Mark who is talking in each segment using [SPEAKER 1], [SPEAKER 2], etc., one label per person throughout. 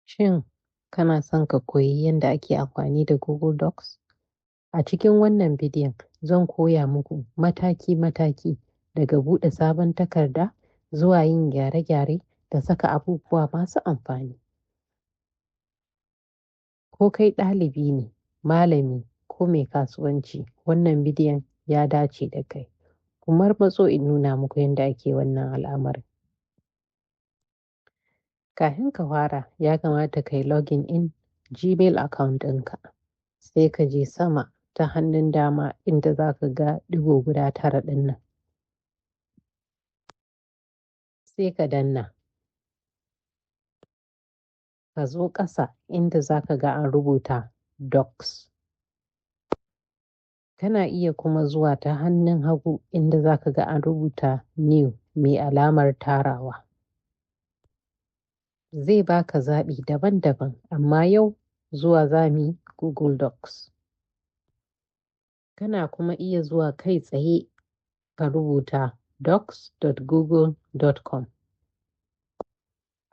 [SPEAKER 1] Shin kana son ka koyi yadda ake amfani da Google Docs? A cikin wannan bidiyon zan koya muku mataki-mataki daga buɗe sabon takarda zuwa yin gyare-gyare da saka abubuwa masu amfani. Ko kai ɗalibi ne, malami ko mai kasuwanci, wannan bidiyon ya dace da kai. Ku marmatso in nuna muku yadda ake wannan al'amarin. Kafin ka fara, ya kamata ka yi login in Gmail account ɗinka. Sai ka je sama ta hannun dama inda za ka ga ɗigo guda 9 ɗin nan. Sai ka danna. Ka zo ƙasa inda za ka ga an rubuta Docs. Kana iya kuma zuwa ta hannun hagu inda za ka ga an rubuta New mai alamar tarawa. Zai baka zaɓi daban-daban, amma yau zuwa za mu yi Google Docs. Kana kuma iya zuwa kai tsaye ka rubuta docs.google.com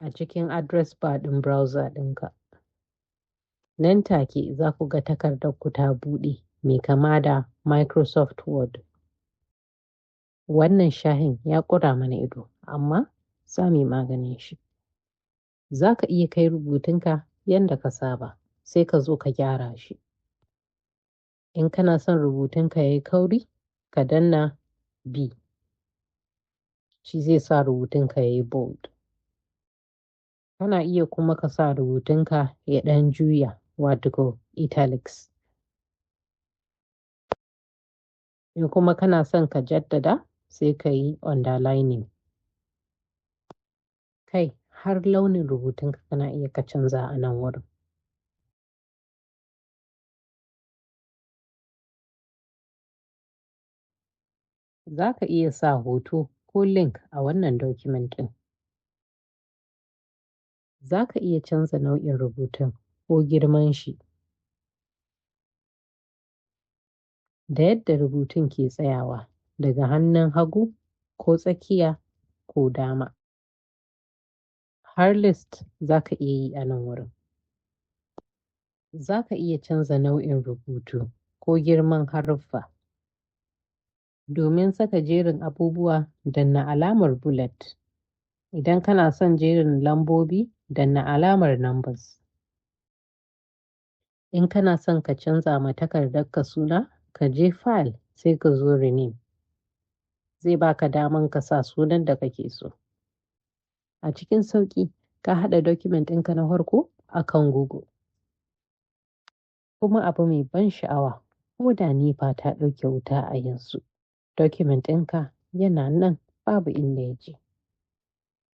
[SPEAKER 1] a cikin address bar ɗin browser ɗinka. Nan take za ku ga takardar ku ta buɗe mai kama da Microsoft Word. Wannan shahin ya ƙura mana ido, amma za mu yi maganin shi. Za ka iya kai rubutunka yadda ka saba, sai ka zo ka gyara shi. In kana son rubutunka ya yi kauri, ka danna B. Shi zai sa rubutunka ya yi bold. Kana iya kuma ka sa rubutunka ya ɗan juya, wato italics. In kuma kana son ka jaddada, sai ka yi underlining. Kai, har launin rubutunka kana iya ka canza a nan wurin. Za ka iya sa hoto ko link a wannan document ɗin. Za ka iya canza nau'in rubutun ko girman shi. Da yadda rubutun ke tsayawa daga hannun hagu ko tsakiya ko dama. Har list za ka iya yi a nan wurin. Za ka iya canza nau'in rubutu ko girman haruffa. Domin saka jerin abubuwa, danna alamar bullet. Idan kana son jerin lambobi, danna alamar numbers. In kana son ka canza ma takardarka suna, ka je File sai ka zo Rename. Zai baka daman ka sa sunan da kake so. A cikin sauƙi, ka haɗa document ɗinka na farko a kan Google. Kuma abu mai ban sha'awa, ko da NEPA ta ɗauke wuta a yanzu, document ɗinka yana nan babu inda ya je.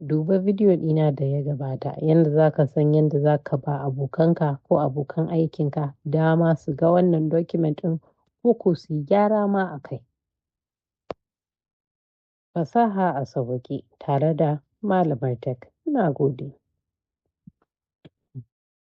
[SPEAKER 1] Duba bidiyo ɗina da ya gabata yadda za ka san yadda za ka ba abokanka ko abokan aikinka dama su ga wannan document ɗin ko ko su yi gyara ma a kai. Fasaha a sauwaƙe tare da Malamar Tech. Na gode.